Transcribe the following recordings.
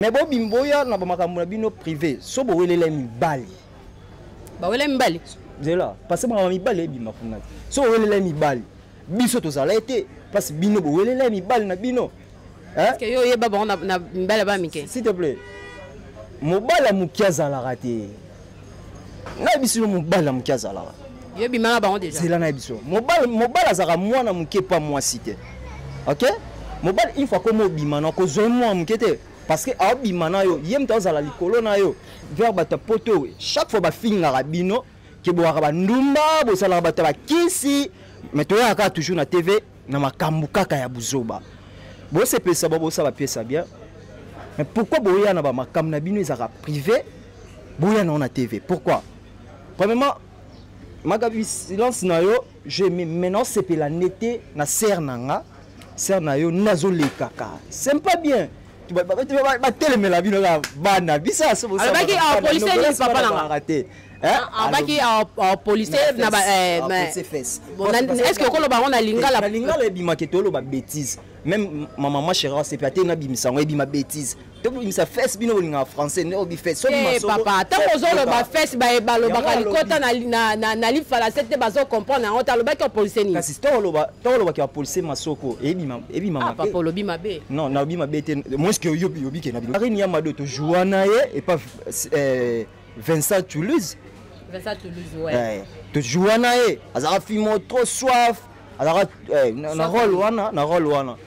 Mais bobimi boya na bamakambo na bino privé, so bowelela mibali. Bawelela mibali? Zela, parce que makambo mibali ebima kuna te. So bowelela mibali, biso tozala ete place bino bowelela mibali na bino. Hein? Que yo oyeba bango na mibali ba mike. S'il te plaît. Mobali ya moke azalaka te. Na biso yo mobali ya moke azalaka. Yo bimaka bango déjà. Zela na biso. Mobali mobali azalaka mwana moke pa mwasi te. OK? Mobali une fois komo obima na kozwa mwana moke te. Parce que aobima na yo, ye moto azala likolo na yo vers bato ya poto. Chaque fois bafingaka bino ke bowaka bandumba, bosalaka bato ya bakisi, mais toyaka kaka toujours na TV na makambo kaka ya buzoba. Bosepelisa bo bosala pièce bien. Mais pourquoi boya na ba makambo na bino ezalaka privé, boya na na TV? Pourquoi? Premièrement, Magabi silence na yo, je mais maintenant sepela nete na serre na nga, serre na yo nazolekaka. C'est pas bien. Batelemela bino kaka bana biso alobaki policier nini papa na nga te. Abaki policier na ba est-ce que okoloba yango na lingala? Na lingala ebimaki toloba bêtise. Même ma maman chérie c'est te na bimisa ngo ebima bêtise. Tobimisa fesse bino bolingaka français nde obi fesse. Eh papa, ntango ozoloba fesse baye balobaka likota na lifalase te, bazocomprendre yango te. Alobaki apolisier nini? Kasi tolobaki apolisier masoko ebima ebima mabe. Papa olobi mabe. Non, nalobi mabe te. Moi ce que yo yobi ke na bino. Karine Yamado tojoua na ye et pas Vincent Toulouse. Vincent Toulouse, ouais. Tojoua na ye, azalaka fimo trop soif. Azalaka na rôle wana, na rôle wana.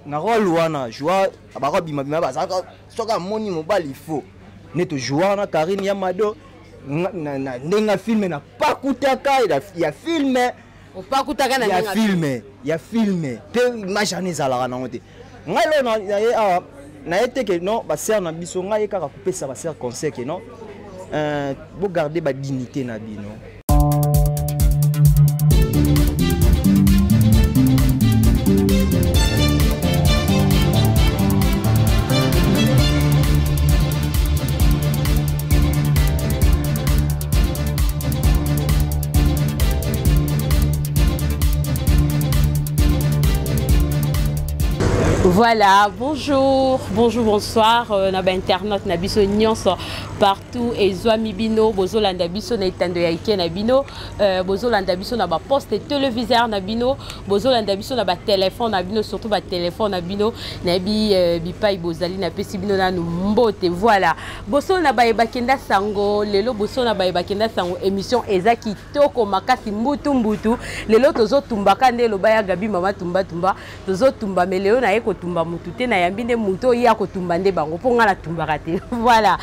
Na rôle wana, joua abaka bima bima bazalaka soki amoni mobali faux. Ne tojoua na Karine Yamado na ndenge film na pakutaka ya film. Opakutaka na ya film, ya film. Pe image wana ezalaka nango te. Ngai lelo na ye awa, na ye te ke non, ba sœur na biso, ngai ye kaka kopesa ba sœur conseil ke non, bo garder ba dignité na bino. Voilà, bonjour, bonjour, bonsoir, na ba internaute na biso nyonso partout ezwami bino, bozolanda biso na etando ya ike na bino, bozolanda biso na ba poste téléviseur na bino, bozolanda biso na ba téléphone na bino, surtout ba téléphone na bino, na bi bipai bozali na pesi bino nanu mbote. Voilà, boso na ba ebakenda sango, lelo boso na ba ebakenda sango, émission ezaki toko makasi mbutu mbutu, lelo tozo tumbaka nde loba ya Gabi mama tumba tumba. Tozo tumba mais lelo na ye kotumba mutu te, na yambi nde mutu oyo ya kotumba nde bango mpo nga na tumbaka te. Voilà.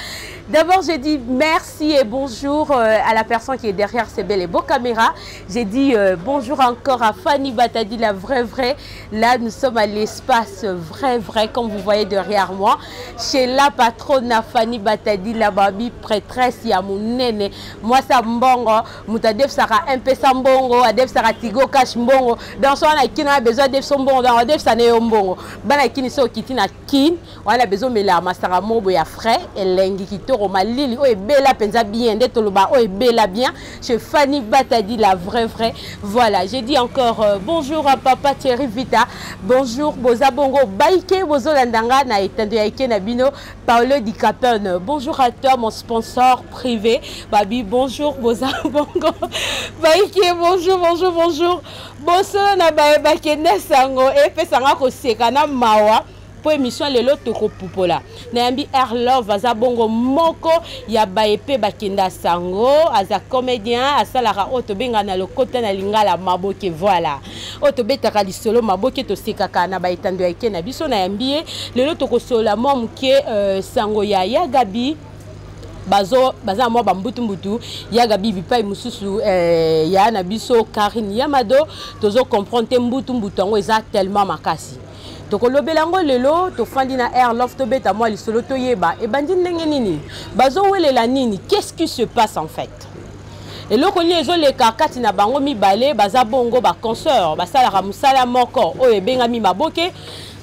D'abord, je dis merci et bonjour à la personne qui est derrière ces belles et beaux caméras. J'ai dit bonjour encore à Fanny Batadi, la vraie vraie. Là, nous sommes à l'espace vrai vrai, comme vous voyez derrière moi. Chez la patronne Fanny Batadi, la babi prêtresse, ya munene. Moi, ça mbongo, mutadef sara un peu sa mbongo, adef sara tigo cash mbongo. Dans son qui n'a besoin de son mbongo, dans adef sa ne mbongo. Bana kini so kiti na kin, on a besoin de la masara mobo ya frais, elengi kitoro malili, o bella penza bien, de toloba o bella bien. Chez Fanny Batadi, la vraie vraie. Voilà, j'ai dit encore bonjour à papa Thierry Vita, bonjour Boza Bongo, Baike Bozolandanga na etando ya Ike na bino, Paolo Di Capone. Bonjour à toi mon sponsor privé, Babi, bonjour Boza Bongo. Baike, bonjour, bonjour, bonjour. Bonsoir na baye bakende sango e pesanga koseka na mawa. Po émission lelo tokopupola. Nayambi Air Love aza bongo moko ya baepe bakenda sango, aza comédien, asalaka oyo tobenga na lokota na lingala maboke. Voilà. Oyo tobetaka lisolo maboke tosekaka na baetando ya ike na biso. Nayambi ye lelo tokosola mwa moke sango ya ya Gabi. Bazo baza mwa ba mbutu mbutu ya Gabi bipai mususu ya na biso Karine Yamado tozo comprendre te mbutu mbutu yango eza tellement makasi. Tokolobela yango lelo tofandi na Air Love tobeta mwa lisolo toyeba ebandi ndenge nini bazowelela nini, qu'est-ce qui se passe en fait. Eloko nini ezoleka kati na bango mibale, baza bongo ba consoeurs basalaka mosala moko oyo ebengami maboke,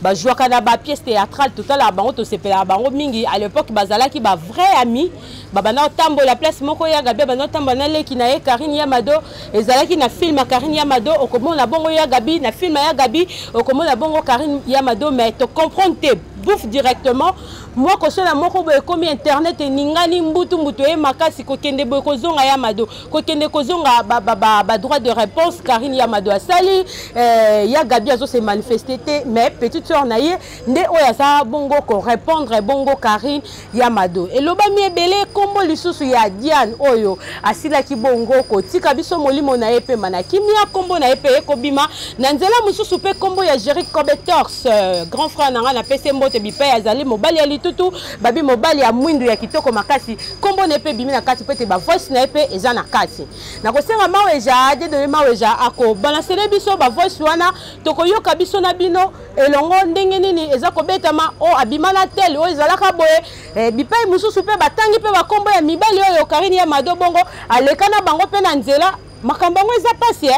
bajouaka na ba pièce théâtrale totalaka bango tosepelaka bango mingi. À l'époque bazalaki ba vrai ami, babanda kotambola place moko ya Gabi, babanda kotambola na leki na ye Karine Yamado, ezalaki na film ya Karine Yamado, okomona bongo ya Gabi na film ya Gabi, okomona bongo Karine Yamado, mais to comprendre te. bouffe directement. Mwa kosala moko boye ekomi internet eningani mbutu mbutu eye makasi, kokende boye kozonga ya Mado, kokende kozonga ba, ba, ba, ba droit de réponse. Karine ya Mado asali ya Gabi azo se manifester te, mais petite sœur na ye nde oyo aza bongo ko répondre bongo Karine ya Mado. Elobami ebele kombo lisusu ya Diane oyo asilaki bongo kotika biso, molimo na ye pema na kimia. Kombo na ye mpe ekobima na nzela mosusu, mpe kombo ya Jerry Cobetox, grand frère na ngai, napesi mbote bipai azali, mobali ya litutu babi, mobali ya mwindu ya kitoko makasi. Kombo na ye mpe ebimi na kati mpo ete bavoice na ye mpe eza na kati. Nakosenga Maweja Dieudonné Maweja akobalansele biso bavoice wana, tokoyoka biso na bino elongo ndenge nini eza kobetama. Oyo abima na tel, oyo ezalaka boye, bipai mosusu mpe batangi mpe bakombo ya mibali oyo Karine ya Mado bongo aleka na bango mpe na nzela. Makambo yango eza mpasi,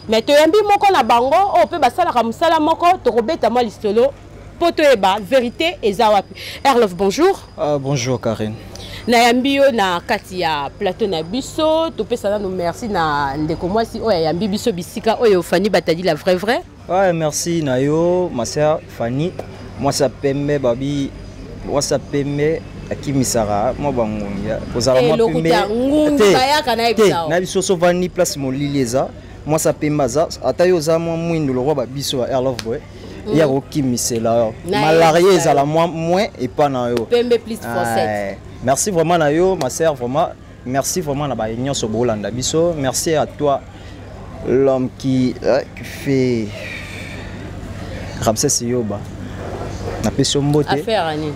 mais toyambi moko na bango oyo mpe basalaka mosala moko, tokobeta mwa lisolo mpo toyeba vérité eza wapi. Erlove, bonjour. Bonjour Karine. Nayambi yo na kati ya plateau na biso. Topesa nano merci na ndeko mwasi oyo ayambi biso bisika oyo, Fani Batadi, la vraie vraie. Ouais, merci na yo, ma sœur Fanny. Mwasi ya pembe, babi mwasi ya pembe akimisaka mwa bangungi kozala mwa pembe. Ngungi bayaka na te na biso. So vandi place molili, eza mwasi ya pembe aza, ata yo oza mwa mwindu lokwa babiso ya Airlove boye, ya kokimisela yo malaria ezala mwa moins epa na yo. Pembe plus 7. Merci vraiment na yo, ma sœur, vraiment merci vraiment na baye nyonso bolanda biso. Merci à toi, l'homme qui fait Ramsès Yoba, napesi yo mbote. Affaire nini?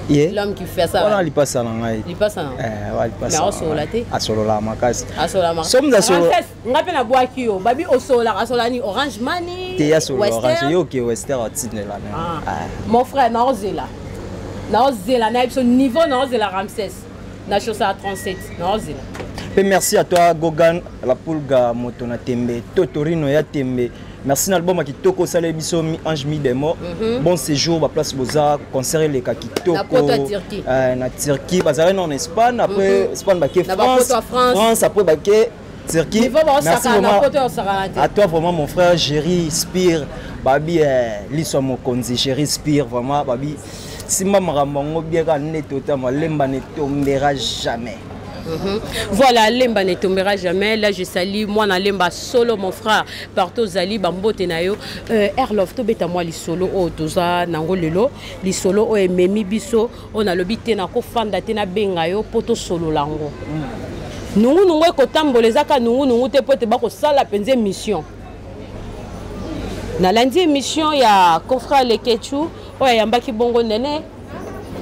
Ye l'homme qui fait ça. Wana lipasa na ngai. Lipasa na wa lipasa. Mais osolola te. Asololaka makasi. Asololaka makasi. Somi asolo. Nga mpe nabwaki yo, babi osololaka, asola ni Orange Money? Te, asolola Orange, yo oke Western atindela. Mon frère, naozela, naozela na biso niveau, naozela Ramsès na chaussée 37, naozela. Mpe merci à toi Gogan La Pulga, moto na tembe, Totorino ya tembe. Merci na album ya kitoko osala biso, Mi Ange Mi Demo. Bon séjour baplace boza, concert eleka kitoko. Na Turquie bazalaki na en Espagne, après Espagne bake France, France après bake Turquie. Merci vraiment à toi, vraiment mon frère Jerry Spire, babi liso mokonzi Jerry Spire, vraiment babi simba makambo yango bien kaka neti otama Lemba ne tombera jamais. Voilà, Lemba ne tombera jamais. Là, je salue moi na Lemba solo, mon frère, partout Zali, bambote na yo. Erlove, tobeta moi lisolo o toza nango lelo, lisolo o ememi biso, on a lobi te na ko fanda te na benga yo poto solo lango. Nungu nungu ekotambola, ezaka nungu nungu te po ete bakosala mpenza émission. Nalandi émission ya confrère Lekechu oyo ayambaki bongo Nene.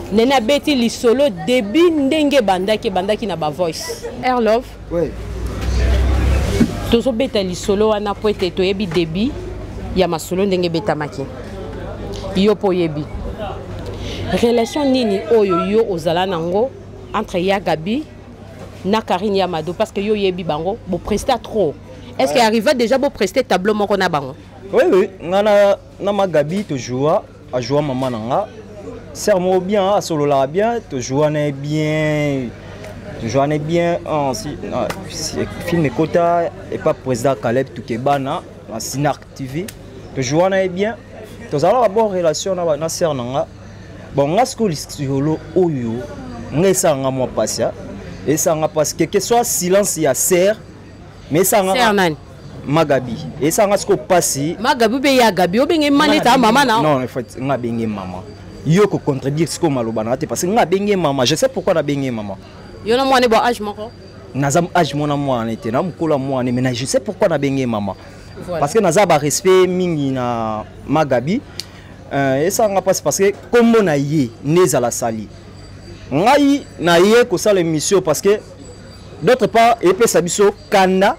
Nene abeti lisolo début ndenge ebandaki, ebandaki na bavoice. Airlove, oui. Tozobeta lisolo wana po ete toyebi début ya masolo ndenge ebetamaki. Yo mpo oyebi relation nini oyo yo ozala nango entre ya Gabi na Karine ya Mado, parce que yo oyebi bango bopresta trop. Est ce que arriva déjà bopreste tableau moko na bango? Oui, nga na Magabi tojoua, ajoua mama na nga, sœur moko bien, asololaka bien, tojoua na ye bien, tojoua na ye bien. Oh, si, non, si, film ekota epa président Caleb Tukebana na Sinark TV, tojoua na ye bien, tozalaka bon relation na sœur na nga. Bon, nga sikoyo lisolo oyo nga esalanga mwa mpasi, esalanga mpasi quelque soit silence ya sœur, mais esalanga Sœur nani? Magabi, esalanga sikoyo mpasi. Magabi ube ya Gabi obenge maneta mama na? Non, en fait nga abenge mama. Yo ko contredire sikoyo maloba na te, parce que nga abenge mama, je sais pourquoi nabenge mama. Yo na mwana bo âge moko? Naza âge mona mwana te, na mokolo ya mwana, mais je sais pourquoi nabenge mama. Voilà. Parce que naza barespect mingi na Magabi. Esalanga mpasi parce que kombo na ye nde ezala sali. Ngai na ye kosala émission parce que d'autre part epesa biso kanda,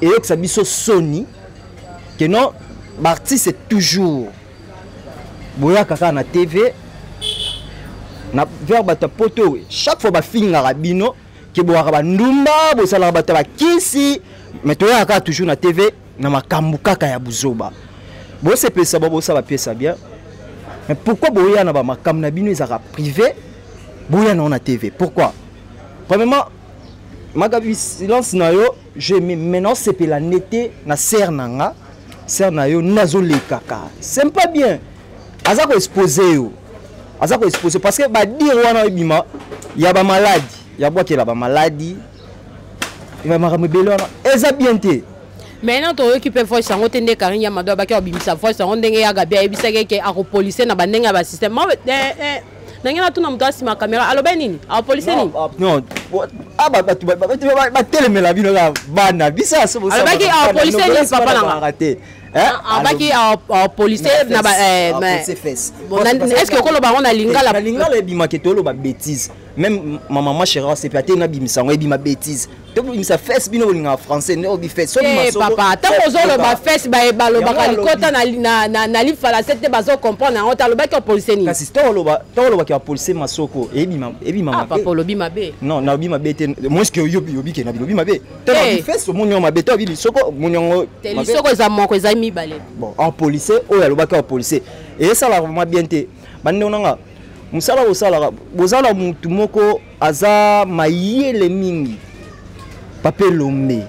eyokisa biso soni ke non, baartiste toujours boyaka kaka na TV na vers bato ya poto, chaque fois bafingaka bino ke boyaka bandumba, bosalaka bato ya bakisi, mais toyaka kaka toujours na TV na makambo kaka ya buzoba. Bosepelisa bo bosala pièce bien, mais pourquoi boya na bamakambo na bino ezalaka privé, boya nango na TV? Pourquoi? Premièrement, Magabi, silence na yo je maintenant sepela nete na sœur na nga, sœur na yo nazolekaka, c'est pas bien. Aza koexpose yo, aza koexpose parce que badire wana ebima ya bamaladi, ya bwakela bamaladi, ya makambo ebele wana eza bien te. Maintenant toyoki mpe voice yango te. Nde Karine ya Mado abaki abimisa voice yango, ndenge ya Gabi ayebisaki ke akopolise na bandenge ya basystème. Ndenge natuna moto asima caméra, alobai nini? Apolise nini? Non, bato batelemela bino kaka bana biso. Alobaki apolise nini, papa nanga? Te. Abaki apolise na est ce que okoloba yango na lingala? Na lingala ebimaki, toloba bêtise. Même ma maman chérie asepe ate nabimisa yango, ebima bêtise. Tobimisa fesse, bino bolingaka français nde obi fesse. Papa, ntango ozoloba fesse, balobaka likota na lifalase te, bazocomprendre yango te. Alobaki apolise nini? Kasi tolobaki apolise masoko, ebima mabe. Papa, olobi mabe. Non, nalobi mabe te. Moins que yobi ke nabilobi mabe te. Nalobi fesse, omoni yango mabe te? Obi lisoko, omoni yango? Lisoko eza moko, eza mibale. Bon, apolise oyo alobaki apolise esalaka vraiment bien te. Bandeko nanga, mosala bosalaka, boza na mutu moko aza mayele mingi, Papa Elombe.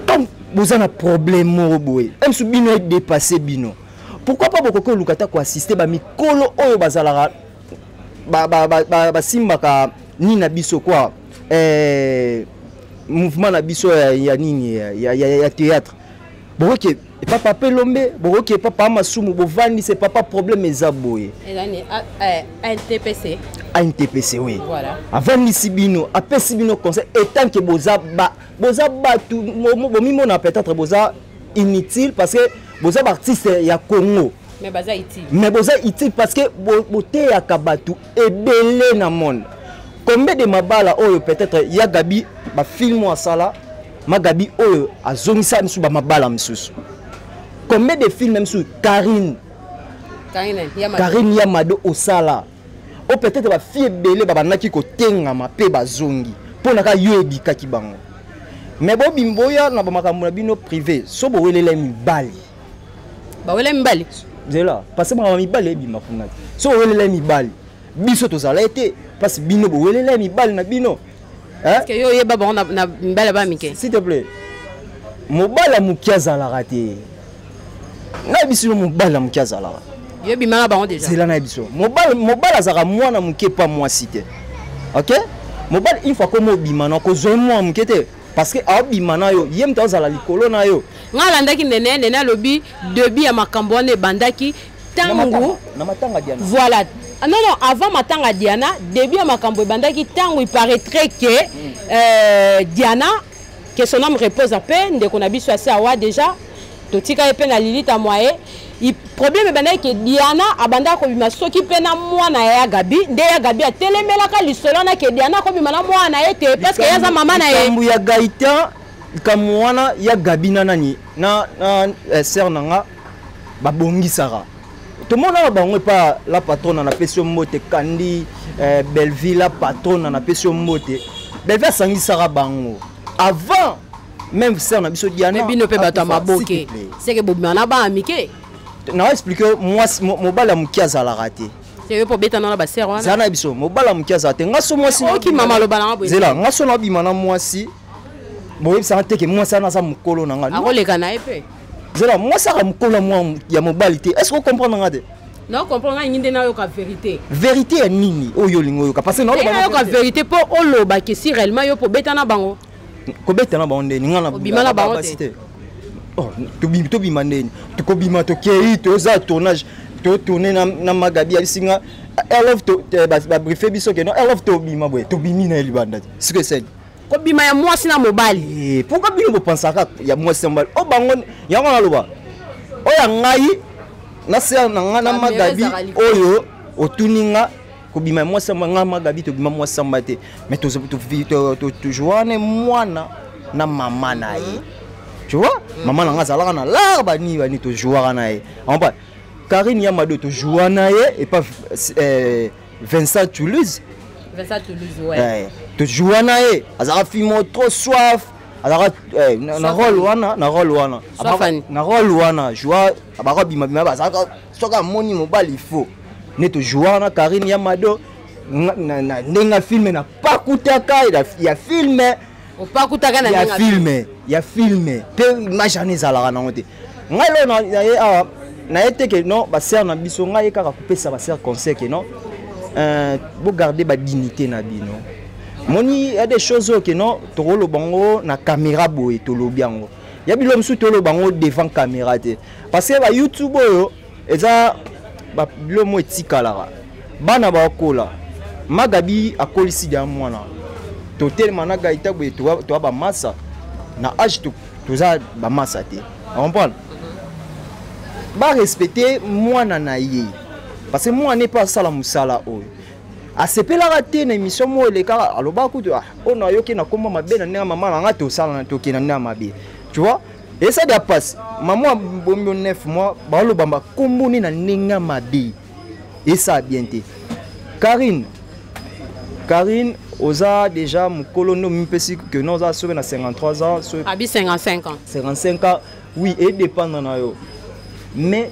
Comme boza na problème moko boye, mosu bino edépasse bino, pourquoi pas bokoki oluka ta koassiste bamikolo oyo bazalaka, basimbaka nini na biso quoi, mouvement na biso ya nini, ya théâtre. Bokoki epa Papa Elombe, bokoki epa Papa Masumu, bovandisa: "Papa, problème eza boye." ANTPC. ANTPC, oui. Voilà. Avandisi bino, apesi bino conseil. Etant que boza boza bato bomimona peut-être boza inutile parce que boza baartiste ya Congo. Mais baza utile. Mais boza utile parce que boteyaka bato ebele na monde. Combien de mabala oyo peut-être ya Gabi, bafilme asala Magabi oyo azongisa misu bamabala misusu? Combien de films misusu Karine, Karine ya Mado osala oyo peut-être bafille ebele babandaki kotengama mpe bazongi mpo na ka yo ebikaki bango? Mais bobimboya na bamakambo na bino privé, so bowelela mibali. Bawela mibali? Nzela, parce que makambo mibali ebima kuna te. So bowelela mibali, biso tozala te, parce bino bowelela mibali na bino. Parce que yo oyeba bango na mibali ba mike. S'il te plaît, mobali ya moke azalaka te. Nayebi biso, mobali ya moke azalaka. Yo bimaka bango déjà. Zela, nayebi biso, mobali azalaka mwana moke pa mwasi te. Ok, mobali une fois koma obima na kozwa mwana moke te, parce que aobima na yo, ye moto azala likolo na yo. Nga alandaki Nene. Nene alobi début ya makambo wana ebandaki ntango na matanga Diana. Voilà. Non, avant matanga Diana, début ya makambo ebandaki ntango il paraîtrait que Diana, que son âme repose en paix, ndeko na biso asi awa déjà, totika ye mpe na lilita mwaye. Problème ebandaki ke Diana abandaka kobima soki mpe na mwana ya Gabi. Nde ya Gabi atelemelaka lisolo wana ke Diana akobima na mwana na ye te, parce que ye aza mama na ye. Likambo ya Gaitan, likambo wana ya Gabi na nani na sœur na nga babongisaka, tomonaka bango epa la patronne. Napesi yo mbote, Kandi Belleville. La patronne, napesi yo mbote. Belleville asangisaka bango avant même sœur na biso Diana. Bino mpe bato ya maboke, seke bobima na bana mike. Na explique, mwasi, mobali ya moke azalaka te. Yo mpo obetana na basere wana. Zala na biso, mobali ya moke azalaka te. Nga so mwasi Oki mama aloba nanga boye. Zela, nga so nabima na mwasi, boyebisaka te ke mwasi wana aza mokolo na nga. Akoleka na ye mpe. Zela, mwasi aka mokolo ya mobali te. Est ce que ocomprendre nga te? Na comprendre. Nga ngi nde nayoka vérité. Vérité ya nini oyo olingi oyoka? Parce que nayoka vérité mpo olobaki si réellement yo mpo obeta na bango. Kobeta na bango ndeni? Nga Obima na bango te. Tobima ndeni? Tokobima, tokei, toza tournage, totourne na Magabi. Abisi nga Airlove, babriefe biso ke non, Airlove, tobima boye, tobimi na ye libanda te. Siko esali Kobima ya mwasi na mobali. Pourquoi bino bopansaka ya mwasi na mobali o bango? Yango naloba oyo ya ngai na sœur na nga na Magabi oyo otuni nga kobima ya mwasi nga. Magabi tobima mwasi samba te, mais tojoua mwana na mama na ye, tu vois. Mama na nga azalaka na lar bani bani, tojouaka na ye. Empa Karine Yamado, tojoua na ye epa Vincent Toulouse. Vincent Toulouse, ouais. Tojoua na ye, azalaka fimo trop soif, azalaka na rôle wana, na rôle wana, na rôle wana joua abaka bima bima, bazalaka soki amoni mobali, il faut nde tojoua wana. Karine Yamado, ndenge filme napakutaka ya filme. Opakutaka na Ya filme, ya filme mpe image wana ezalaka nango te. Ngai lelo na ye awa. Na ye te ke non, basœur na biso, ngai ye kaka kopesa basœur conseil ke non, bogarde badignité na bino. Moni, ya des choses oyo ke non, tokoloba yango na caméra boye, tolobi yango ya bilo mosusu, toloba yango devant caméra te, parce que baYouTube oyo eza bilo mo etikalaka, bana bakola. Magabi akolisi dia mwana, totelema na Gaita boye, toa bamasa na age, toza bamasa te, comprendre, barespecte mwana na ye, parce que mwana mpe asala mosala oyo asepelaka te. Na émission moko elekaka, alobaka kutu: "Ah, oyo nayoki na komba mabe na ndenge mama na nga, tosala tokende na ndenge mabe." Tu vois, esadi ya pasi. Mama abombi yo 9 mois, baoloba bakombo na ndenge mabe, esala bien te. Karine, Karine, oza déjà mokolo nde omipesi ke non, oza soki na 53 ans, soki Abi 55 ans. 55 ans, oui, edépendre na yo. Mais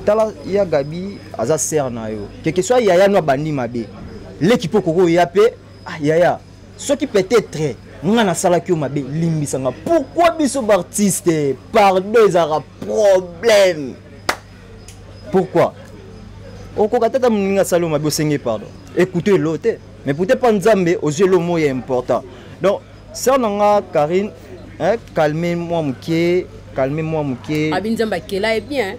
tala, ya Gabi aza sœur na yo, quelque soit yaya no abandi mabe, leki mpo koko oya mpe: "Ah yaya, soki peut-être nga nasalaki yo mabe, limbisanga." Pourquoi biso baartiste, pardon ezalaka problème? Pourquoi okoka tata moninga asali yo mabe, osenge pardon, écoute elo te, mais peut-être pas Nzambe ozwi elo moko ya important. Donc sœur na nga Karine, hein, calme mwa moke, calme mwa moke. Abi Nzambe akela ye bien.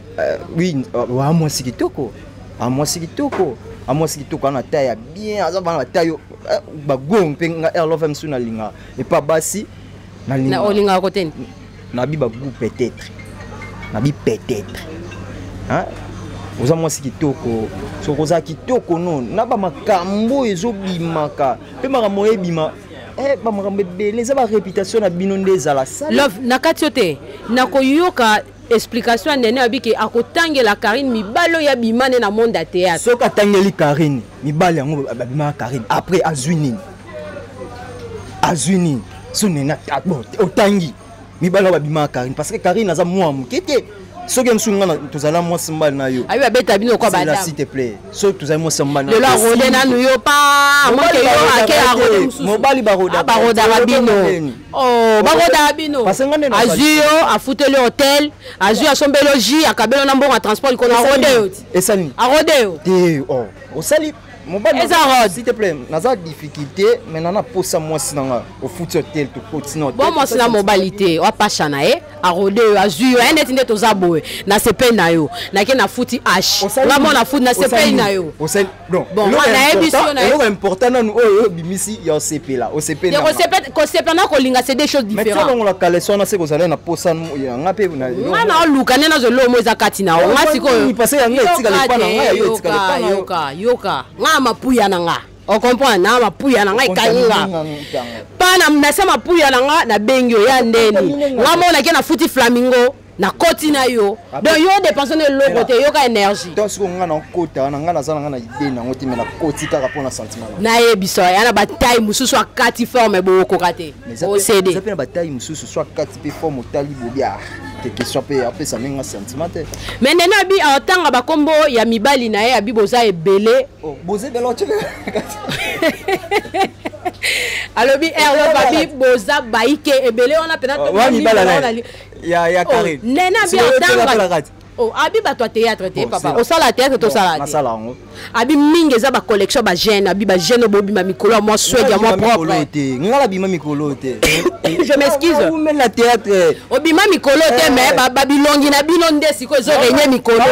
Oui, wa mwasi kitoko, amwasi kitoko, amwasi kitoko, ana taille ya bien, aza bana bataille bago mpe. Nga Airlove mosusu nalinga epa basi. Nalinga olingaka koteni. Nabi bagoût peut-être, nabi peut-être, hein? Oza mwasi kitoko, soki oza kitoko no na bamakambo ezobimaka mpe makambo ebima, bamakambo ebele eza baréputation na bino nde ezala. Love na kati yo te. Nakoyoka explication ya Nene, abiki akotangela Karine mibali oyo abima ne na monde ya théâtre. Soki atangeli Karine mibali yango babimaka Karine, après azwi nini? Azwi nini? So Nene, bon, otangi mibali oyo babimaka Karine, parce que Karine aza mwa moke te. Soki mosusu nga tozala mwasi mobali na yo. Abi babeta bino kwa badame. S'il te plaît, soki tozali mwasi mobali. Lelo arode nanu yo pa moke, yo ake arode mosusu. Mobali barodaka. Barodaka bino, oh, barodaka bino. Azwi yo, afuteli hotel, azwi, asombeli yo jus, akabeli yo na mbongo ya transport likolo, arode yo ti. Esali. Arode yo. Te, oh, osali mobali. Eza rode. S'il te plaît, naza difficulté, mais nana posa mwasi na nga, ofuti hotel, tokoti na hotel. Bon, mwasi na mobali te, wapasha na ye, arode yo, azwi yo aye neti nde toza boye, nasepeli na yo, nake nafuti h nga mo nafuti, nasepeli na yo. Bon, nayebi so. Eloko important nanu oyo obimisi ya osepela, osepeli. Kosepela na kolinga, c'est des choses différentes. Longola caleçon wana, se kozala na posa yanga mpe. Nga na oluka nde nazwa eloko mo eza kati na yo nga sikoyo. Parce yanga etikala epa na nga, yo etikala epa na yo. Yoka, yoka, nga na mapuya na nga, ocomprendre, na mapuya na nga ekangi nga mpa nase mapuya na nga, nabengi yo ya ndeni nga mo nake nafuti flamingo, nakoti na yo. Donc yo dépense na eloko te, yoka énergie. Donc sikoyo nga nakota na nga, naza na nga na idée nango te, mais nakoti kaka mpo na sentiment. Nayebisa ya na bataille mosusu, akati forme, bokoka te. Osede eza mpe na bataille mosusu, so akati mpe forme, otali bobia te, question mpe apesa ndenge sentiment te. Mais Nene abi atanga bakombo ya mibali na ye, abi boza ebele. Boza ebele. Alobi Airlove, abi boza baike ebele wana mpena. Ya Karine. Nene abi atanga, oh, abi bato ya théâtre te. Papa, osala théâtre, tosala te. Nasala yango. Abi mingi eza bacollection bagene, abi bagene bobima mikolo ya mwa swede ya mwa propre. Te, nga nabima mikolo te. Je m'excuse. Na théâtre. Obima mikolo te, mais babilongi na bino nde sikoyo ezorenye mikolo,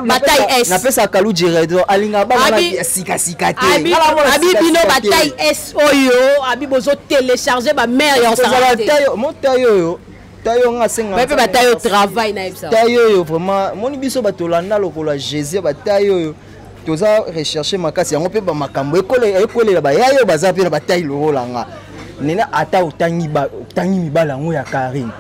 bataille S. Napesaka Kalu Diredo, alingaka bana ya sikasika te. Abi bino bataille S oyo, abi bozotélécharge bamare ya osala te. Mo taille oyo, taille oyo nga asenga. Mpe bataille oyo travail na yebisa. Taille oyo vraiment, moni biso bato olanda lokolo ya Jésus, bataille oyo toza recherche makasi yango mpe bamakambo ekolela baya oyo baza mpe na bataille lokola nga. Nene, ata otangi mibala yango ya Karine,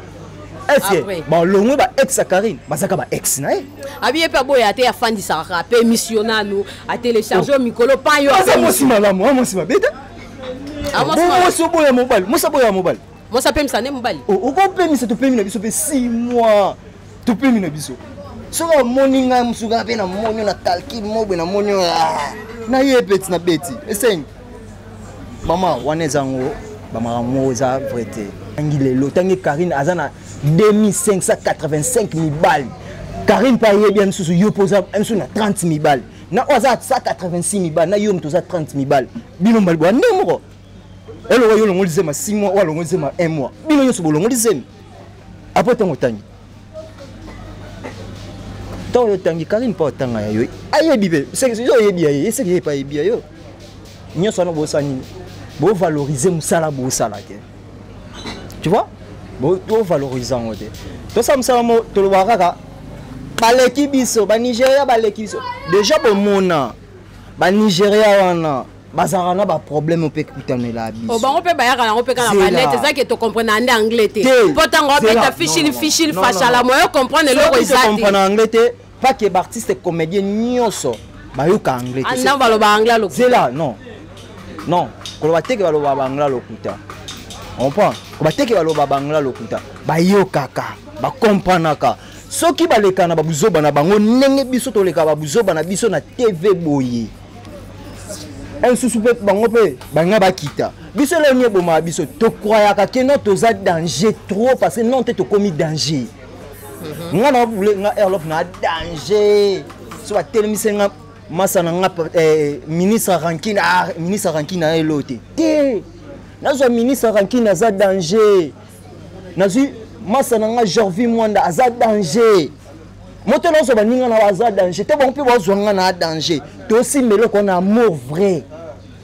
est-ce balongwe ba ex ya Karine, bazaka ba ex na ye? Abi ye mpe aboya te, afandisaka mpe émission nanu, atelecharge oyo mikolo pan yo. Aza mwasi malamu, a mwasi mabe te. Mwasi oboya mobali, mwasi aboya mobali. Mwasi apemisa nde mobali. Okopemisa, topemi na biso mpe 6 mois, topemi na biso. Soki omoni ngai mosuka mpe namoni na calcul mobwe, namoni na ye peti na beti esengi mama wana, eza yango bamakambo moko eza vrai te. Tangi lelo, tangi Karine aza na 2585 mibali. Karine mpe ayebi ya misusu, yo mpo oza misusu na 30 mibale, na oyo aza 186 mibale, na yo moto oza 30 mibale. Bino mbali boya ndenge moko. Eloko yo olongoli zema 6 mois, oyo alongoli zema 1 mois, bino nyonso bolongoli zemi. Apres ntango otangi, ntango yo otangi, Karine mpo otanga ya yo, ayebi mpe yo oyebi ya ye, eseki ye mpe ayebi ya yo. Nyonso wana bosala nini? Bovalorize mosala bosala te, tu vois? Bovalorize yango te. Tosala mosala mo, tolobaka kaka baleki biso Banigeria, baleki biso déjà. Bomona Banigeria wana bazalaka na baproblème mpe ekutanela biso. Oh, bango mpe bayaka yango mpe kaka banet, eza ke tocomprendre na nde anglais te, mpo ntango obeta fishil fishil fashala, moyo comprendre eloko eza te. Comprendre anglais te, pas ke baartiste comédien nyonso bayoka anglais te. Ah, baloba anglais lokuta. Zela, non non, koloba te ke baloba baanglais lokuta. Comprend? Koloba te ke baloba baanglais lokuta. Bayokaka, bakomprenaka. Soki baleka na babuzoba na bango ndenge biso toleka babuzoba na biso na TV boye, nsusu mpe bango mpe balinga bakita biso. Eloko nini ebomaka biso? Tokroyaka ke non, toza danger trop, parce que non te, tokomi danger. Nga na bule nga airlof na danger. So batelemisi nga masa na nga, ministre rankine, ah, ministre rankine na elo te te, nazwa ministre rankine aza danger, nazwi masa na nga Jorvi Mwanda aza danger, moto nazwa baninga na aza danger te, bango mpe bazwa nga na danger. Tosimba eloko na amour vrai,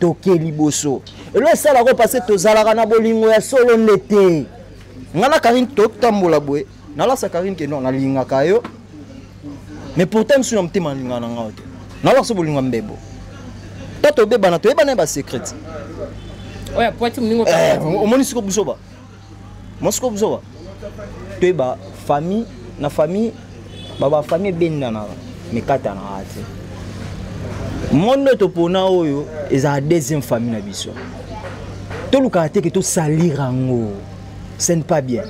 toke liboso. Elo esalaka parce que tozalaka na bolingo ya solo nde te. Nga na Karine totambola boye, nalasa Karine ke non, nalingaka yo, mais pourtant misu na motema nalingaka na ngao te. Nalasa bolingo ya mbebo ta, tobebana, toyebana ye basecret. Oyo apwati moningo. Omoni siko buzoba, mosiko buzoba. Toyeba famille na famille, bafamille ebendanaka, mekatanaka te. Monde oyo topona, oyo ezala deuxième famille na biso, tolukaka te ke tosalir yango. Ce n'est pas bien.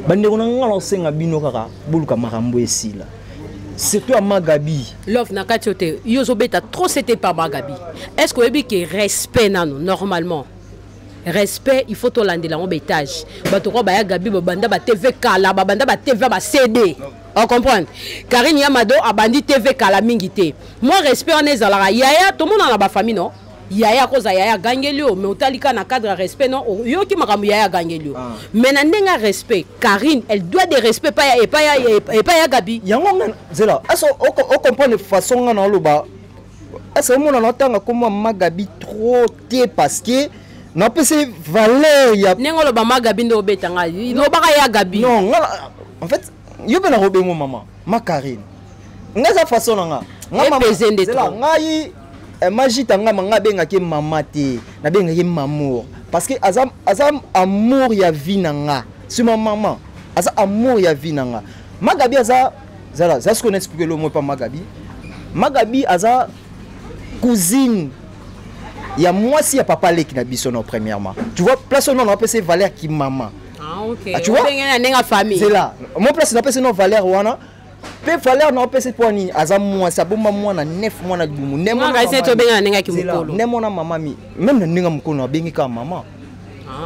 Bandeko na nga, naosenga bino kaka boluka makambo esila, surtout ya Magabi. Love na kati yo te, yo ozobeta trop, c'était pas Magabi. Est ce que oyebi ke respect nano, normalement respect, il faut tolandela yango baétage? Bato kwa baya Gabi babanda batv kala, babanda batv bacd, ocomprendre? Karine Yamado abandi TV kala mingi te. Mwa respect wana ezalaka yaya, tomona na bafamille, non? Yaya akoza, yaya agangeli yo, mais otali kaka na cadre ya respect, non? Oyoki makambo yaya agangeli yo, mais na ndenge ya respect, Karine, elle doit de respect epai ya Gabi. Yango nga zela, ese ocomprendre façon nga na oloba? Ese omona na otanga komwa Magabi trop te, parce que napesi valeur ya Ndenge oloba Magabi nde obeta ngai, lobaka ya Gabi. Non, nga en fait yo mpe nakobengo mama ma Karine. Nga eza façon na nga. Epese nde trop. Ngai Magita, nga nga abengaki mama te, nabengaki mamour, parce que aza, aza amour ya vie na nga. C'est ma maman, aza amour ya vie na nga. Magabi aza zala za, ce qu'on explique le mot pas Magabi. Magabi aza cousine ya mwasi ya papa leki na biso. No, premièrement, tu vois place oyo napesi valeur ki mama. Ah, ok. Ah, tu vois? Obenge na ndenge famille. C'est là mo place napesi no valeur wana, mpe valeur na opesi mpo nini? Aza mwasi abomba mwana 9 mwana libumu. Tobenga na ndenge ya kimokolo. Nde mona mama mi même na ndenge mokolo nabengi kaka mama.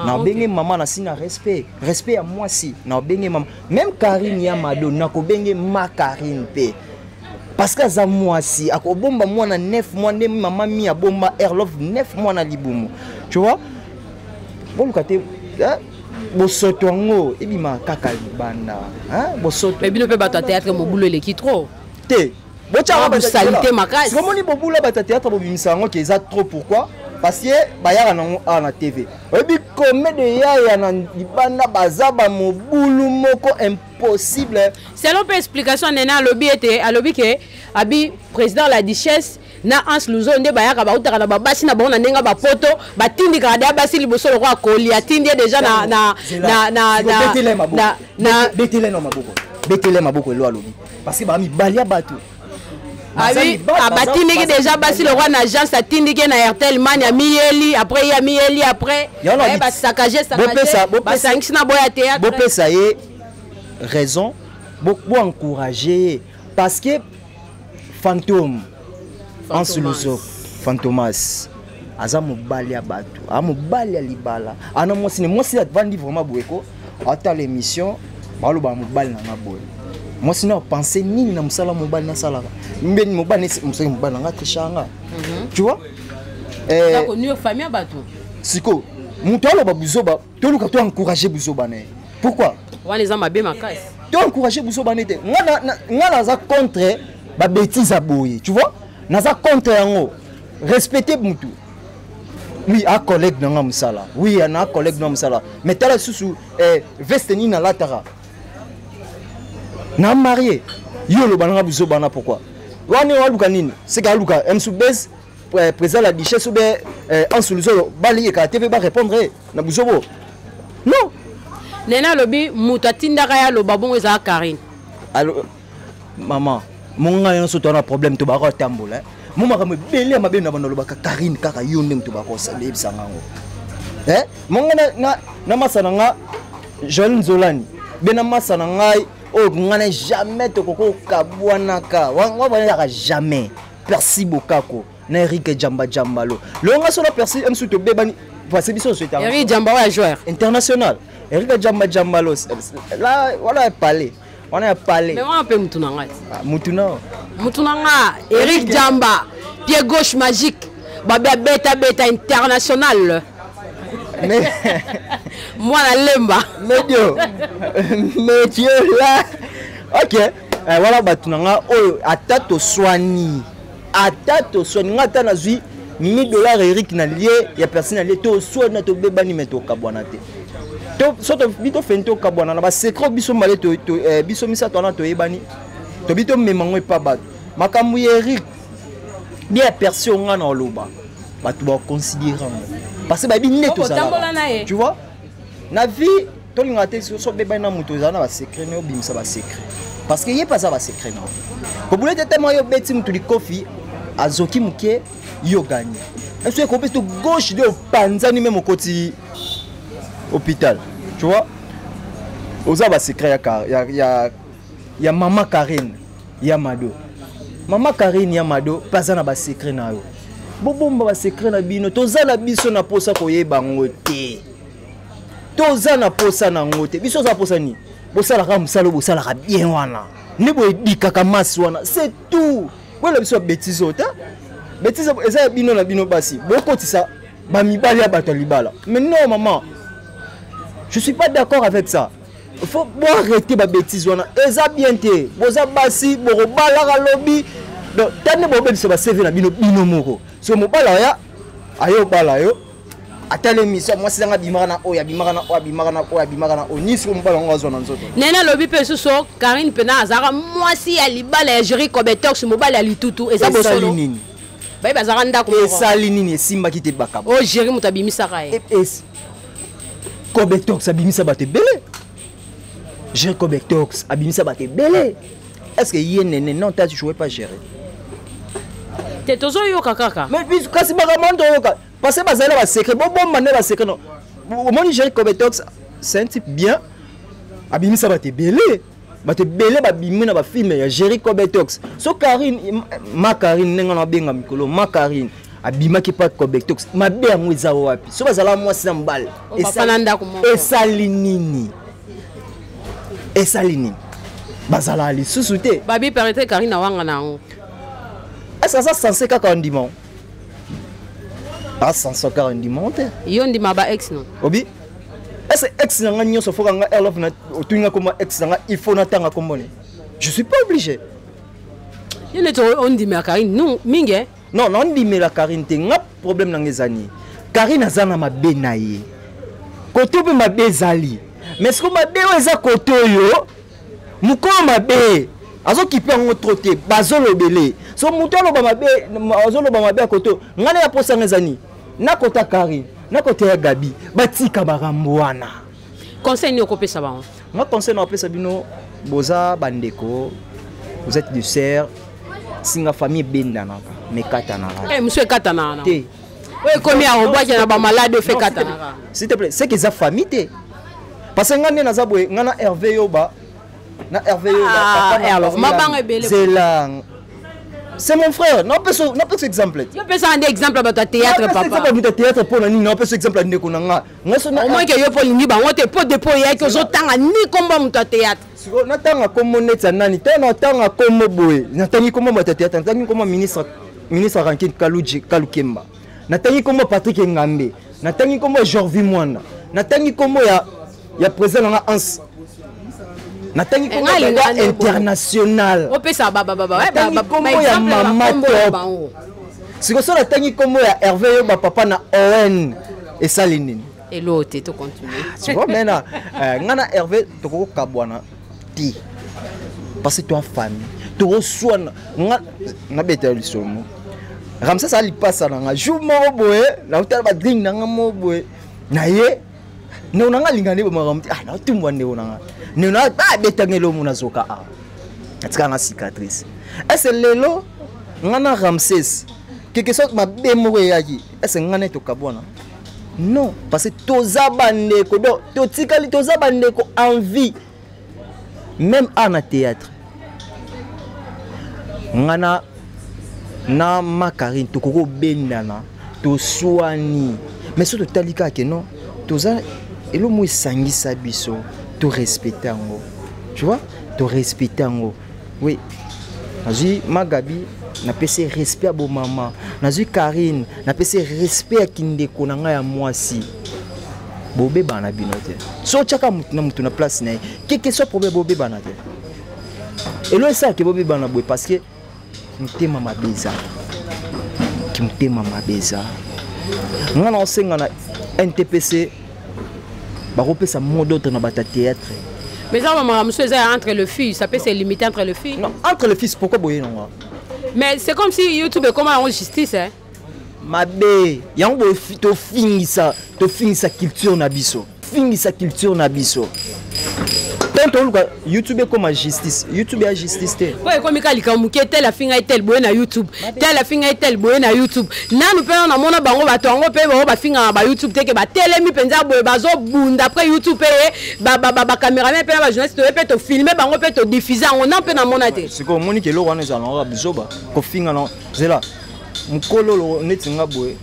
Nabenge mama na si na respect, respect ya mwasi, nabenge mama. Même Karine ya Mado, nakobenge ma Karine mpe, parce que aza mwasi akobomba mwana 9 mois nde mama mi abomba Airlove 9 mois na libumu, tu vois? Boluka te bosoto yango ebimaka kaka libanda, bosoto. Mais bino mpe bato ya théâtre, mobulu eleki trop. Te. Botyakasalite makasi. Omoni bobula, bato ya théâtre bobimisa yango ke eza trop. Pourquoi? Parce que bayaka nango awa na TV. Oyebi combien de yaya na libanda baza bamobulu moko impossible? Selon mpe explication nene, alobi ete, alobi ke abi président la duchesse na Anse Luzo nde bayaka, bautaka na babasi na bango na ndenge bapoto, batindikaka deya basi liboso lokola koli atindi ye déjà na na na na na na Betele na maboko, betele maboko. Elo alobi parce que bamibali ya bato. Abi abatindiki déjà basi lokwa na agence, atindiki na Airtel Mani, amiyeli après ye, amiyeli après basakage, basangisi na boya théâtre. Bopesa ye raison, boencourage ye, parce que fantôme Anse Luzo, Fantomas aza mobali ya bato, aza mobali ya libala, ana mwasi ne mwasi avandi vraiment boye ko atala émission, baloba mobali na nga boye. Mwasi na pense nini na mosala mobali nasalaka mbeni mobali mosali mobali nanga tricha nga. Tu vois? Eh, ko famille bato. Siko moto aloba buzoba, toluka to encourager buzoba na ye. Pourquoi? Wana eza mabe makasi. To encourager buzoba na ye te. Nga naza contre ba bêtise ya boye, tu vois? Naza contre yango. Respecter mutu. Oui, a collègue na nga mosala. Oui, na collègue na mosala. Mais tala susu eh, veste nini nalataka. Na marié. Yo oloba nanga buzoba na pourquoi? Wana aluka nini? Seka aluka M sous base président la duchesse ou bien Ansuluzolo bali eka TV ba répondre na buzobo. Non. Nene alobi moto atindaka ye aloba bongo ezala Karine. Alo maman, monga nyonso to na problème to bako tambola. Mo makambo ebele ya mabe na bando lobaka Karine kaka yo nde moto bako salebisa ngango. Eh? Monga na na masa na nga Joël Nzolani be na masa na ngai oyo nga na jamais tokoki kokabwanaka wa bwanelaka jamais Percy Bokako na Eric Jamba Jambalo longa solo Percy msu tobebani parce biso nyonso Eric Jamba oyo joueur international. Eric Jamba Jambalo là voilà ya palais, wana ya palais. Mais wana mpe mutu na ngai. Ah, mutu na mutu na nga Eric Jamba, pied gauche magique, babe abeta beta international. Mais mwana lemba. Medio medio là, ok. Eh, wana bato na nga oyo ata toswani, ata toswani, nga ata nazwi 1000 dollars Eric na lie ya personne na lie, toswani na tobebani, me tokabwana te. So bi tofeni tokabwana na basecret biso mbale, biso misato wana toyebani, tobi tomema ngo epa bato. Makambo ya Eric bien ya persi oyo nga na oloba, bato baconsidere yango parce que bayebi nde tozalaka, tu vois. Na vie tolingaka te so obebani na moto ozala na basecret ne obimisa basecret parce que ye mpe aza basecret na kobula te. Tellement yo obeti motu likofi, azoki moke, yo ganye so ekopesi to gauche de opanzani meme okoti hôpital, tu vois. Oza basecret ya, ya, ya, ya mama Karine ya Mado. Mama Karine ya Mado mpe aza na basecret na yo. Bobomba basecret na bino, toza na biso na posa koyeba yango te, toza na posa na yango te. Biso oza na posa nini? Bosalaka mosala oyo bosalaka bien wana nde boyedikaka masi wana, c'est tout. Boyela biso ya bétise oyo te. Bétise eza ya bino na bino basi, bokotisa bamibali ya bato ya libala. Mais non maman, je suis pas d'accord avec ça. Faut boarrêter babétise wana, eza bien te. Boza basi, bokobalaka lobi, donc tande bobebisa baseve na bino bino moko. So mobala oya aye obala yo, atala émission, mwasi nanga abimaka na oyo, abimaka na oyo, abimaka na oyo, abimaka na oyo nisi, mobala yango azwa na nzoto. Nene alobi mpe lisusu Karine mpena azalaka mwasi ya libala ya Jerry Cobetox, mobali ya litutu. Eza bosolo nini? Bayebi azalaka ndako. Esali nini? Esimbaki te, bakabo. Oyo Jerry moto abimisaka ye. Cobetox abimisa bato ebele. Jerry Cobetox abimisa bato ebele. Est ce que ye nene non ta joué pas Jerry? Te, tozoyoka kaka. Mais kasi makambo toyoka parce que bazali na basecret, bobomba nde basecret. Non, omoni Jerry Cobetox, c'est un type bien, abimisa bato ebele. Bato ebele babimi na bafilme ya Jerry Cobetox. So Karine, ma Karine, ndenge na abenga mikolo ma Karine, abimaki pa Cobetox, mabe yango eza wapi? So bazala mwasi na mobali, esali nini? Esali nini? Bazala lisusu te. Babi perete Karine awanga na yango. Est-ce aza censé kaka ndima? Asanso kaka ndima te. Yo ndima ba ex no? Obi est-ce ex na nga nyonso foka nga airlof na otuni nga komba ex na nga, il faut natanga kombo ne? Je suis pas obligé. Yo neti ondimela Karine non mingi, eh? Non, naondimela Karine te. Nga problème na nga eza nini? Karine aza na mabe na ye kote mpe mabe ezali, mais siko mabe oyo eza kote oyo mokolo mabe azokipe yango trop te, bazolobele. So moto aloba mabe, azoloba mabe ya kote oyo. Ngai na ya posanga eza nini? Nakota Karine, nakota ya Gabi, batika makambo wana. Conseil nini okopesa bango? Nga conseil na opesa bino, boza bandeko, vous êtes du sœur, singa famille ebendanaka mais ekatanaka. Eh, mosu ekatanaka te. Oyo ekomi ya kobwaki na bamalade ofe ekatanaka. S'il te plaît, c'est que eza famille te, parce que nga nde naza boye, nga na Hervé Yoba, na Hervé Yoba. Ah, mabanga ebele. Zela. C'est mon frère. Napesa napesa exemple. Yo pesa nde exemple ya bato ya théâtre, papa. Exemple ya théâtre mpo na nini? Napesa exemple ya ndeko na nga. Au moins ke yo mpo olingi bango te, mpo depo oyaki ozotanga ni kombo moto ya théâtre. Sikoyo natanga kombo neti ya nani te? Natanga kombo boye, natangi kombo bato ya théâtre, natangi kombo ministre Rankine Kaluji Kalukemba, natangi kombo Patrick Engambe, natangi kombo Jorvi Mwanda, natangi kombo ya président nanga Hans, natangi kombo ya international. Opesa. Natangi kombo ya Mama Top. Sikoyo so natangi kombo ya Hervé, yo bapapa na on esali nini? Elo te, tocontinue. Tu vois, maintenant nga na Hervé tokokokabwana te parce que toa famille, tokoswana. Nga nabeta lisolo moko, Ramsès alipasa na nga jour moko boye, naotala badrink na nga moko boye na ye. Ndeko na nga alinga nde makambo te. Ah, naotumbwa ndeko na nga, ndeko na abetanga elomo, nazoka awa, atikaka nga cicatrice. Ese lelo nga na Ramsès, quelque sorte mabe moko eyaki, ese nga na tokabwana? Non, parce que toza bandeko. Donc totikali toza bandeko en vie. Même a na théâtre, nga na Makarine tokoki kobendana, toswani, mais so totali kaka ke non, toza elo mo esangisa biso, torespecte yango, tu vois, torespecte yango. Oui, nazwi Magabi, napesi respect ya bomama, nazwi Karine, napesi respect ya kindeko na ngai ya mwasi. Bobebana bino te. So otyaka mutu na mutu na place na ye, keke so problème, bobebana te. Elo esalaka bobebana boye parce que motema mabe eza, ki motema mabe eza. Nga na osenga na NTPC bakopesa mot d'ordre na bato ya théâtre. Mais ça, maman, monsieur, entre le fils, ça peut se limiter entre le fils. Non, entre le fils, pourquoi boye nonga? Mais c'est comme si YouTube est comme en justice, hein. Mabe yango boye, tofingisa culture na biso, fingisa culture na biso. Tant toluka YouTube ekoma justice, YouTube ya justice te. Po ekomi ka likambo moke, tel afinga ye, tel boye na YouTube, tel afinga ye, tel boye na YouTube. Nanu mpe namona bango bato yango mpe bango bafingaka ba YouTube te ke batelemi mpenza boye, bazobunda. Après YouTube mpe ye bacameraman mpe na bajournaliste toye mpe tofilme bango mpe todiffuse yango na mpe namona te. Sikoyo omoni ke eloko wana ezala nango bizoba kofinga na zela mokolo neti nga boye,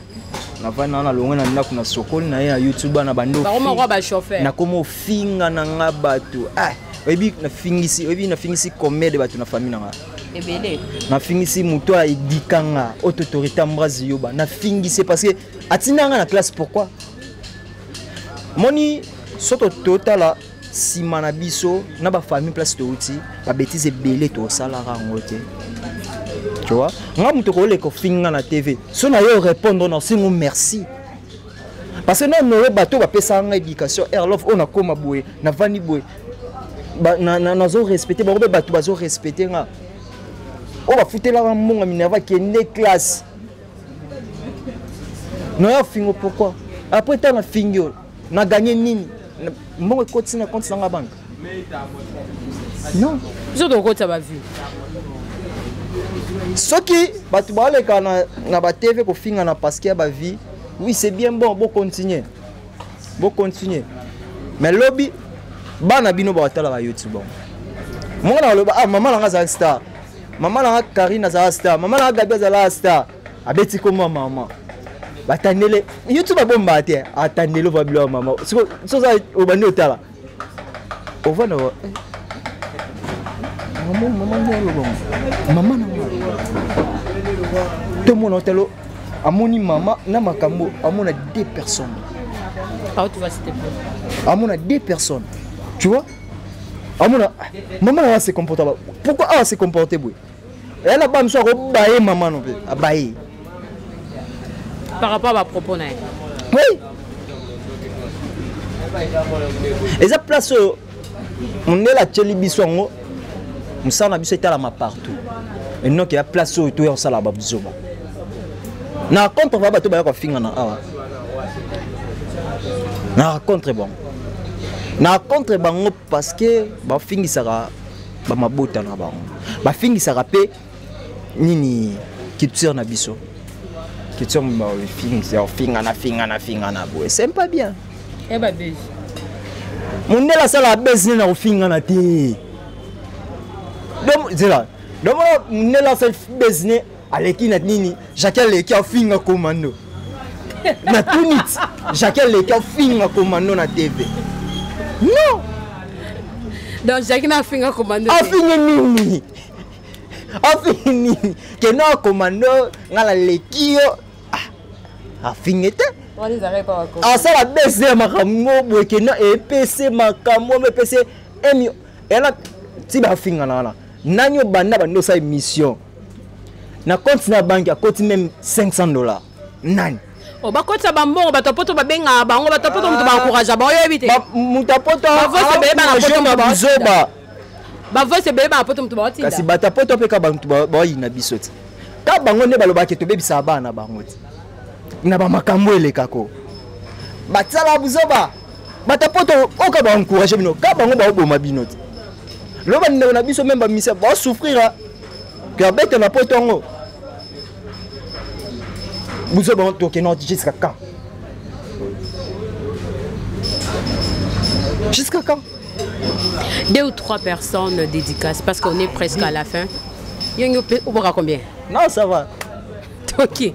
navandi na nalongwe na ndako, na sokoli na ye na YouTube na bando. Bakoma bachauffeur. Nakoma ofinga na nga bato. Ah, oyebi nafingisi, oyebi nafingisi combien de bato na famille na nga? Ebele. Nafingisi moto aedika nga, haute autorité Ambrase Yoba, nafingisi parce que atinda nga na classe. Pourquoi? Moni so totala nsima na biso na bafamille, place touti, babêtises ebele tosalaka yango te. Tu vois, nga moto koleka ofinga na TV, so na yo répondre na osingo merci, parce que nano bato bapesaka nga éducation airlove oyo nakóma boye, navandi boye, nazo respecte bango mpe bato bazo respecte nga. Oyo bafutelaka mbongo minerva, akende classe, noya fingo. Pourquoi? Après ntango nafingi oyo, na gagné nini? Mbongo ekotisi na compte nanga banque? Non. Biso tokotisa bavue. Soki bato baleka na batv kofinga na parce que ya bavie, oui, c'est bien bon, bocontinue, bocontinue, mais lobi bana bino bakotala ba YouTube bango moko na baloba: "Ah, mama nanga azala star, mama nanga Karine azala star, mama nanga Gabi azala star." Abeti komwa mama, batandele YouTube, abombaka te, atandele ova bilo ya mama. Soza obandi otala, ovanda, mama, mama nde aloba mama na nga. Tomona otalo, amoni mama na makambo, amona deux personnes. Amona deux personnes, tu vois, amona mama na se comporte. Pourquoi awa se comporte boye? Eyala ba mosusu akobaye mama no mpe abaye. Par rapport à bapropos na ye. Oui, eza place oyo mondele atieli biso yango. Mosala na biso etalama partout. Enoki ya place oyo toya kosala babuzoba na contre ba bato baya kofinga na awa, na contre bango, na contre bango, parce que bafingisaka bamabota na bango, bafingisaka mpe nini, culture na biso, culture. Fingana, fingana, fingana boye, c'est pas bien. Mondele asalaka bese na kofingana te. Donc zela. Donc nela asali besne aleki na nini, Jacques aleki afinga commando na tunit, Jacques aleki afinga commando na TV, non. Donc Jacques na afinga commando? Afinge nini? Afinge nini? Keno commando nga naleki yo, afinge te. Asala bese ya makambo boye, keno epese makambo, epese emi ela ti bafingana wana. Nani obanda bandi osala émission na compte na banque akoti même 500 $? Nani? Oh, bakotisa bambongo, bato poto babengaka bango, bato poto moto baencourage bango, oyebi te? Moto apoto. Bavoice ebele bana poto moto. Buzoba. Bavoice ebele bana poto moto baotinda. Kasi bato apoto mpe ka bato baoyina biso ti ka bango nde balobaki tobebisaka bana na bango ti na bamakambo elekako batisala buzoba. Bato apoto oyo ka baencourage bino, ka bango baoboma bino ti lo bandeko na biso même bamisia baosouffrir ke abete na poto yango buzoba. Tokende jusqu'à quand? Jusqu'à quand? Deux ou trois personnes dédicaces, parce qu'on est presque à la fin. Yongo oboka combien? Non, ça va. Ok,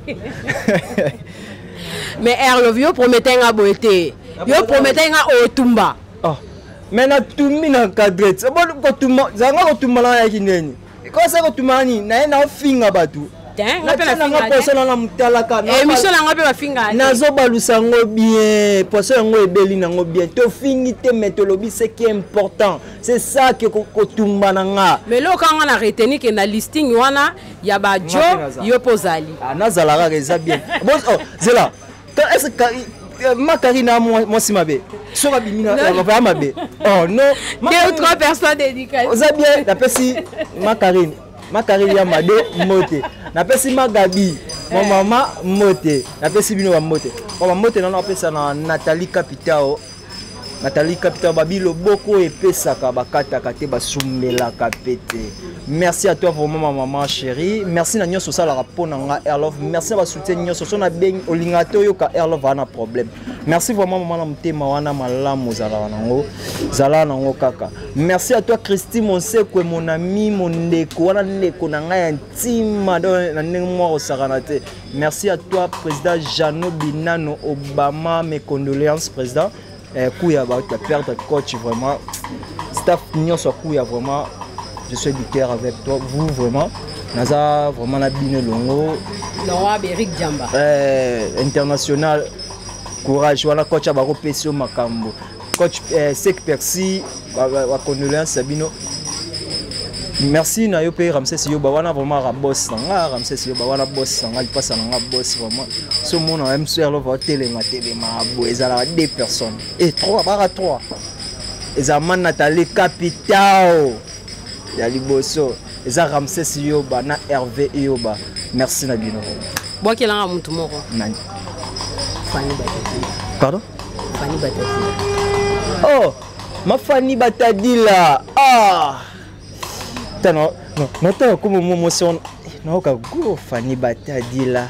mais Erlove, yo promettait nga boye te, yo promettait nga otumba. Oh. Mais natumbi na cadre kotumba zanga, kotumba na yaki ndeni kosa kotumba nini naye naofinga bato. Nanga poso nanga motalaka. Émission nanga mpe bafinga. Nazobalusa yango bien, poso yango ebeli nango bien. Tofingi te, mais tolobi ce qui est important, c'est ça que kotumba na nga. Mais eloko nga na retenir ke na listing wana ya bajo, yo mpo ozali. Nazala kaka, eza bien. Bon, oh, zela, est ce makari na mwasi mabe soki abimi na mabe? Oh non. Deux ou trois personnes dédicaces. Oza bien. Napesi makarine, makarine ya mado mbote, napesi magabi ma mama mbote, napesi bino bambote. Ba bambote nano apesa na Nathalie Capitao, Nathalie Capitao babi loboko epesaka bakataka te, basumbelaka pe te. Merci à toi vraiment, ma maman chérie. Merci na nyonso osalaka mpo na nga Airlove. Merci na basoutien nyonso. So nabengi olingaka te oyoka Airlove wana problème. Merci vraiment, mama na motema wana malamu, ozalaka nango, zalaka nango kaka. Merci à toi, Christy Monsekwe, mon ami, mon ndeko wana, ndeko na ngai ya ntima, donc na ndenge moko osakana te. Merci à toi, président Jano Binano Obama, mes condoléances, président. Kuya ba perdre coach, vraiment staff nyonso kuya, vraiment je suis du cœur avec toi, vous vraiment, naza vraiment na bino elongo. Longo Eric Jamba. International courage wana, coach bakopesi yo makambo, coach Sek Percy, bacondoléance ya bino. Merci na yo mpe Ramses Yoba wana, vraiment ra boss na nga. Ramses Yoba wana boss na nga, lipasa na nga, boss vraiment. So mona mcr lova otelema telema boye, ezalaka deux personnes et trois, baka trois, ezala ma Nathalie Capitao ya liboso, eza Ramses Yoba na Hervé Yoba. Merci na bino. Bwakelanga mutu moko. Nani? Fani Batadila. Pardon? Fani Batadila. Oh, mafani Batadila, ah tano nataka kuma mo mwasi wana naoka go Fani Batadila.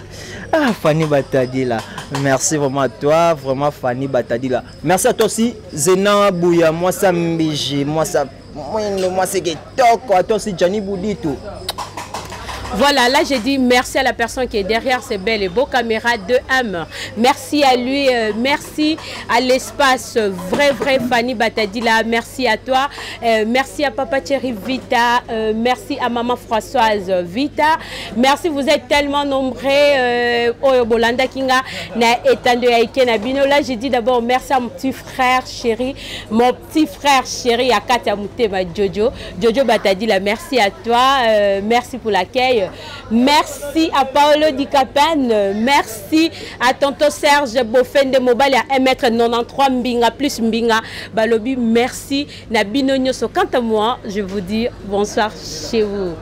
Ah, Fani Batadila, merci vraiment à toi, vraiment Fani Batadila. Merci à toi aussi, Zena Bouya, mwasa mbiji, mwasa mwindo, mwasa kitoko. À toi aussi, Gianni Boudito. Voilà, là j'ai dit merci à la personne qui est derrière ces belles et beaux caméras de M. Merci à lui, merci à l'espace vrai vrai Fanny Batadila, merci à toi, merci à Papa Thierry Vita, merci à Maman Françoise Vita. Merci, vous êtes tellement nombreux. Oyo Bolanda Kinga na etando ya Ike na bino. Là j'ai dit d'abord merci à mon petit frère chéri, mon petit frère chéri Akata Mutema Jojo, Jojo Batadila, merci à toi, merci pour l'accueil. Merci à Paolo Di Capane, merci à tonton Serge Bofende Mobile à 1m93 Mbinga plus Mbinga Balobi, merci na bino nyonso. Quant à moi, je vous dis bonsoir chez vous.